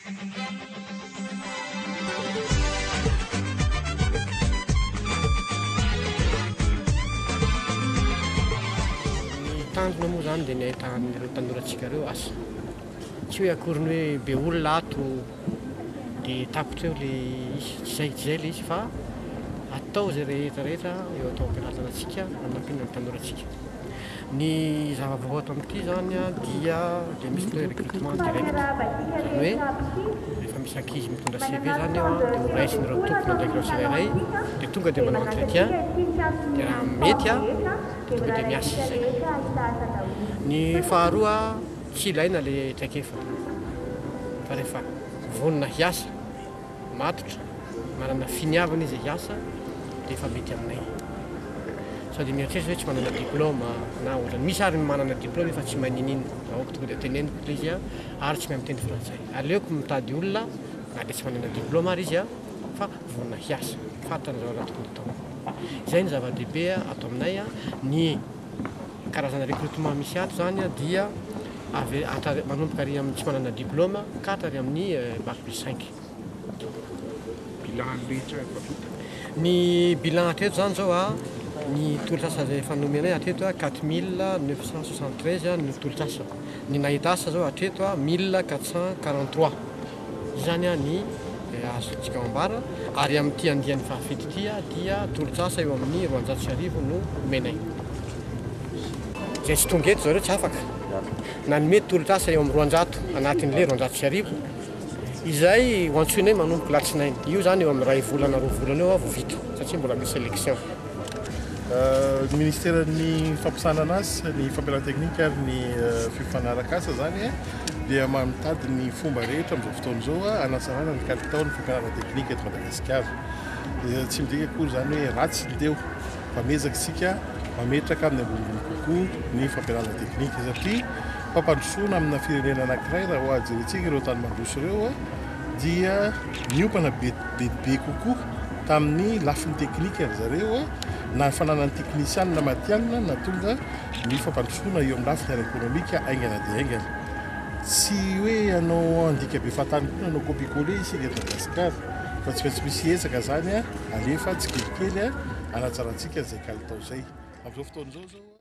Ny tanjona moa izany dia ny ahitan'ireo tanorantsika ireo asa. Tsy hoe akory ny hoe be olona ato dia tapitra eo ilay izy, tsy izay, tsy izay ilay izy fa atao izay rehetra rehetra eo atao am-pelatanantsika hanampiana ny tanorantsika. Ny zava-baovao ato amin'ity izany dia ilay misy ny hoe recrutement direct, izany hoe rehefa misy ankizy mitondra CV izany eo dia ho raisin'ireo tompon'andraikitra ireo tsirairay dia tonga dia manao entretien dia raha mety dia tonga dia miasa izy izay. Ny faharoa tsy ilaina ilay traikefa fa rehefa vonona hiasa matotra, manana finiavana izy hiasa dia efa mety aminay. Sao dia mieritreritra hoe tsy manana diplôme na ohatrany. Misy ary ny manana diplôme nefa tsy mahay niniana. Aoka tonga dia teneniko ilay izy ary tsy mahay miteny frantsay. Aleoko mitady olona na dia tsy manana diplôme ary izy fa vonona hiasa. Fantany ny zavatra tokony hatao. Izay no zava-dehibe ato aminay. Ny karazana recrutement misy ato izany dia avy manomboka ary amin'ny tsy manana diplôme ka hatrary amin'ny bac plus cinq. Bilan rehetra efa vita. Ny bilan hatreto izany izao a, ny tolotr'asa izay efa nomenay hatreto a, 4973 ny tolotr'asa. Ny nahita asa izao hatreto a, 1443. Izany ny azontsika ambara ary amin'ity andiany fahafito ity dia tolotr'asa eo amin'ny 1200 no omenay. Izay tsy tonga eto zareo tsy afaka. Nanome tolotr'asa eo amin'ny 200 anatin'ilay 1200 izay ho antsoinay manomboka latsinainy. Io izany eo amin'ny iray volana roa volana eo vao vita satria mbola misy sélection. Ny ministeran'ny fampiasana asa, ny fampianarana teknika ary ny fiofanana arak'asa izany dia mitady ny fomba rehetra amin'izao fotoana izao hanatsarana ny kalitaon'ny fampianarana teknika eto Madagasikara. Tsy midika akory izany hoe ratsy ny teo fa miezaka isika mametraka amin'ny ambonimbony kokoa ny fampianarana teknika satria fampandrosoana amina firenena anankiray raha ho jerentsika ireo tany mandroso ireo dia niompana be be kokoa tamin'ny lafiny teknika ry zareo na ny fananany teknisianina matihanina nahatonga ny fampandrosoana eo amin'ny lafiny ara-ekonomika haingana dia haingana. Tsy hoe hanao handika be fahatany koa na hanao copie coller isika eto Madagasikara fa tsy maintsy misy ezaka izany alefa tsikelikely hanatsarantsika izay kalitao izay. Amin'izao fotoana izao izao.